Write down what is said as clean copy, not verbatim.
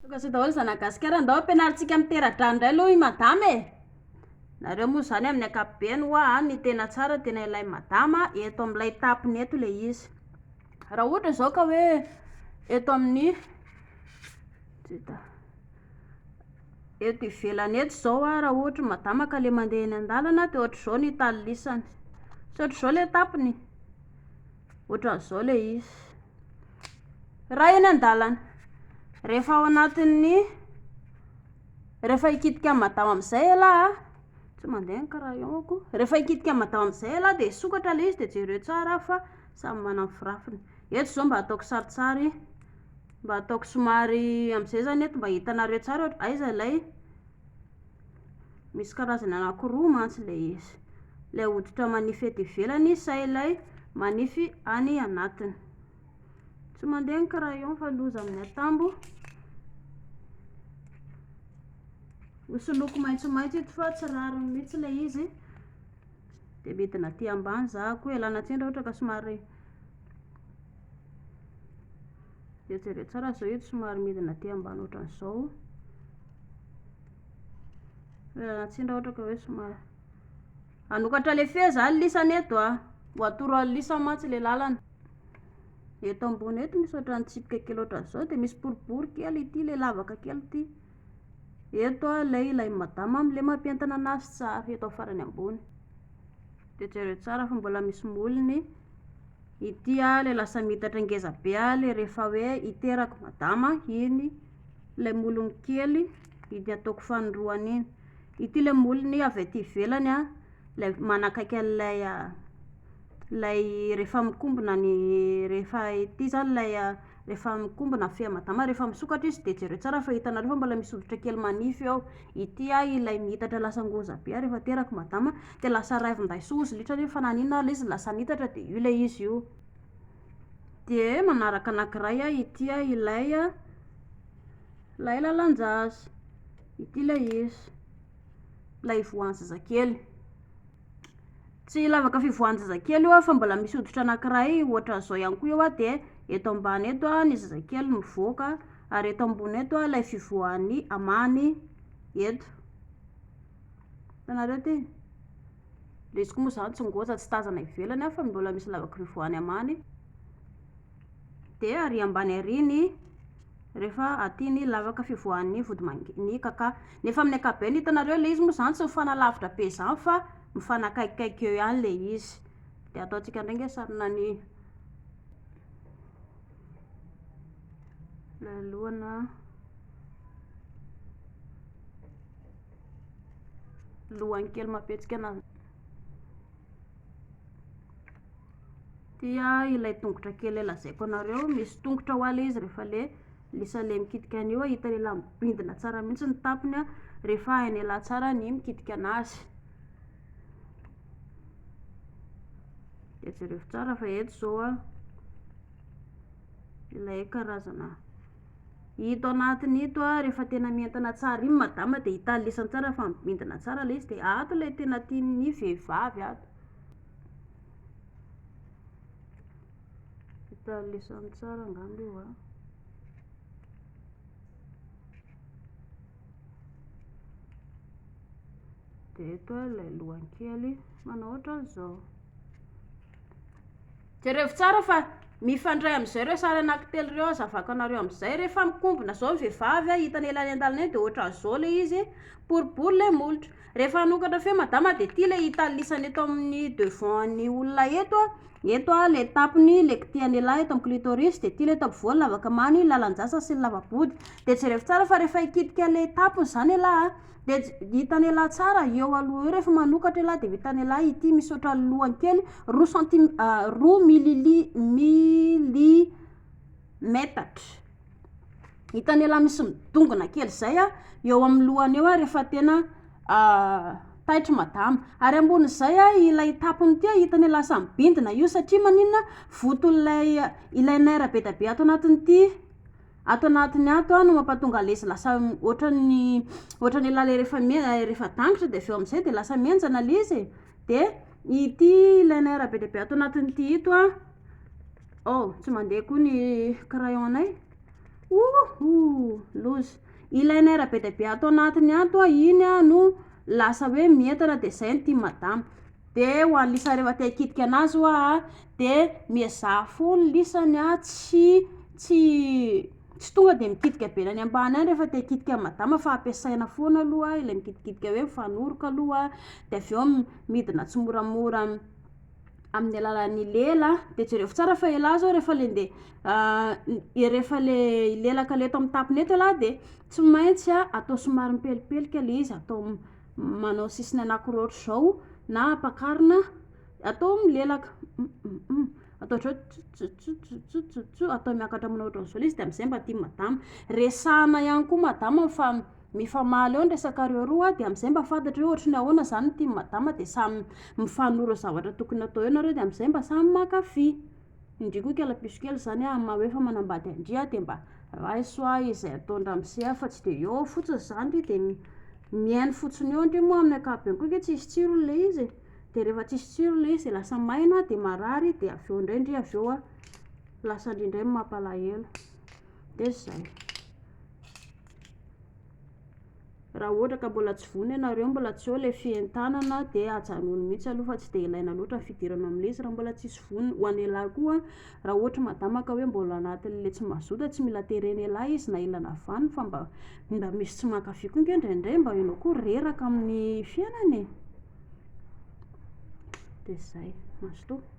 Tongasoa daholo zanak'i Gasikara, ndao ampianarintsika mitera-drano indray aloha i madama e! Nareo moa izany amin'ny ankapobeny hoa a, ny tena tsara tena ilain'i madama eto amin'ilay tapony eto ilay izy. Raha ohatra izao ka hoe eto amin'ny tsy hita, eto ivelany eto izao a, raha ohatra madama ka le mandeha eny an-dalana dia ohatr'izao ny talilisany, tsy ohatr'izao ilay tapony? Ohatran'izao ilay izy. Raha eny an-dalana, rehefa ao anatin'ny, rehefa hikitika an'i madama amin'izay ialahy a, tsy mandeha ny crayon-ko, rehefa hikitika an'i madama amin'izay ialahy dia sokatra ilay izy dia jereo tsara fa samy manana ny firafiny. Eto izao mba ataoko sarisary, mba ataoko somary amin'izay izany eto mba hitanareo tsara hoe aiza ilay. Misy karazany anankiroa mantsy ilay izy. Ilay hoditra manify eto ivelany sa ilay manify any anatiny. Tsy mandeha ny crayon fa loza amin'ny atambo. Hosoloiko maitsomaitso ito fa tsy rariny mihitsy ilay izy. Dia midina aty ambany za koa, ialana tsiny raha ohatra ka somary Dia jereo tsara izao ito somary midina aty ambany ohatran'izao. Ialana tsiny raha ohatra ka hoe somary. Hanokatra le fe zany lisany eto a. Ho atoro an'i lisany mantsy le lalana. Eto ambony eto misy ohatran'ny tsipika kely ohatran'izao dia misy boribory kely ity le lavaka kely ity. Eto ilay ilain'i madama amin'ilay mampientana anazy tsara eto amin'ny farany ambony. Dia jereo tsara fa mbola misy molony. Ity ilay lasa miitatra ngeza be ilay rehefa hoe hiteraka madama iny ilay molony kely iny ataoko fanindroany iny. Ity ilay molony avy aty ivelany ilay manakaiky an'ilay ilay rehefa mikombona ny rehefa ity izany ilay rehefa mikombona ny fean'i madama rehefa misokatra izy dia jereo tsara fa hitanareo fa mbola misy hoditra kely manify eo. Ity ilay miitatra lasa ngoza be rehefa teraka madama dia lasa raivin-daisoa ozy litra nefa naninona ary ilay izy lasa niitatra dia io ilay izy io. Dia manaraka anankiray ity ilay ilay lalan-jaza. Ity ilay izy. Ilay ivoahan'ny zazakely. Tsy lavaka fivoahan-jazakely io fa mbola misy hoditra anankiray ohatran'izao ihany koa eo dia eto ambany eto ny zazakely mivoaka ary eto ambony eto ilay fivoahan'ny amany eto. Hitanareo ity? Ilay izy koa moa izany tsy ngôza tsy tazana ivelany fa mbola misy lavaka fivoahan'ny amany. Dia ary ambany ary ny rehefa aty ny lavaka fivoahan'ny vodimange ny kaka. Nefa amin'ny ankapobeny hitanareo ilay izy moa izany tsy mifanalavitra be izany fa mifanakaikikaiky eo ihany ilay izy. Dia ataontsika indray ange sarina ny ilay lohana lohany kely mampihetsika anazy. Ity ilay tongotra kely ilay lazaiko anareo, misy tongotra hoa ilay izy rehefa le lisa le mikitika an'io, hitan'elah mibindina tsara mihitsy ny tapony rehefa hain'elah tsara ny mikitika anazy. Dia jereo tsara fa eto izao ilay karazana ito anatiny ito rehefa tena mientana tsara iny madama dia hitan'ny lisany tsara fa mibindina tsara ilay izy dia ato ilay tena tian'ny vehivavy ato. Hitan'ny lisany tsara angamba io an. Dia eto ilay lohany kely manao ohatran'izao. Jerevo tsara fa mifandray amin'izay ireo sary anankitelo ireo hazavako anareo amin'izay. Rehefa mikombona izao ny vehivavy, hitany ela any an-dalana eny dia ohatran'izao ilay izy, boribory ilay molotra. Rehefa hanokatra feo madama dia ity ilay hitan'ny lisany eto amin'ny devant ny olona eto, eto ilay tapony ilay kitihan'elah eto amin'ny clitoris, dia ity ilay eto ampovoany lavaka many, lalan-jasa sy ny lava-body. Dia jerevo tsara fa rehefa hikitika ilay tapony izany elah dia hitan'elah tsara eo aloha eo rehefa manokatra elah dia hitan'elah ity misy ohatran'ny lohany kely roa centime roa milili milimetatra. Hitan'elah misy midongona kely izay eo amin'ny lohany eo rehefa tena taitra madama. Ary ambonin'izay ilay tapony ity hitan'elah lasa mibindina io satria maninona voton'ilay ilay nerf be dia be ato anatin'ity ato anatiny ato no mampatonga an'ilay izy lasa ohatran'ny ohatran'ny elah ilay rehefa rehefa dangitra dia avy eo amin'izay dia lasa mihenjana ilay izy e. Dia ity ilay nerf be dia be ato anatin'ity ito an, oh tsy mandeha koa ny crayon-nay. Ouhou! Loza! Ilay nerf be dia be ato anatiny ato a, iny a no lasa hoe mientana dia izay no tian'i madama. Dia ho an'i Lisa rehefa te hikitika anazy hoa a, dia miezaha foana lisany a, tsy tsy tsy tonga dia mikitika be any ambany any rehefa te hikitika an'i madama fa ampiasaina foana aloha ilay mikitikitika hoe mifanoroka aloha dia avy eo midina tsimoramora amin'ny alalan'ny lela dia jereo tsara fa elah zao rehefa le ndeha rehefa le hilelaka le eto amin'ny tampony eto elah dia tsy maintsy atao somary mipelipelika le izy, atao manao sisiny anankiroa ohatr'izao na ampakarina atao milelaka, atao ohatr'izao tso-tso-tso-tso-tso-tso, atao miakatra manao ohatran'izao le izy dia amin'izay mba tian'i madama. Resahana ihany koa madama fa mifamaly eo ny resakareo roa dia amin'izay mba fantatra hoe ohatry ny ahoana izany ny tian'i madama dia samy mifanoro ny zavatra tokony atao eo nareo dia amin'izay mba samy mankafy. Ndry koa kela piso kely izany aho amin'ny maha hoe efa manambady an-dry aho dia mba raiso aho izay ataon-dramose aho fa tsy dia eo fotsiny izany ndry dia mihaino fotsiny eo ndry moa amin'ny ankapobeny koa ange tsisy tsirony ilay izy e, dia rehefa tsisy tsirony ilay izy dia lasa maina dia marary dia avy eo indray ndry avy eo lasa ndry indray mampalahelo dia izay. Raha ohatra ka mbola tsy vonona ianareo, mbola tsy eo ilay fientanana dia ajanony mihitsy aloha fa tsy dia ilaina loatra ny fidirana amin'ilay izy raha mbola tsisy vonona. Ho an'ialahy koa, raha ohatra madama ka hoe mbola anatin'ilay tsy mazoto dia tsy mila terena ialahy izy na ila na vanona fa mba mba misy tsy mankafy koa ange indraindray mba ianao koa reraka amin'ny fiainana e. Dia izay. Mazotoa.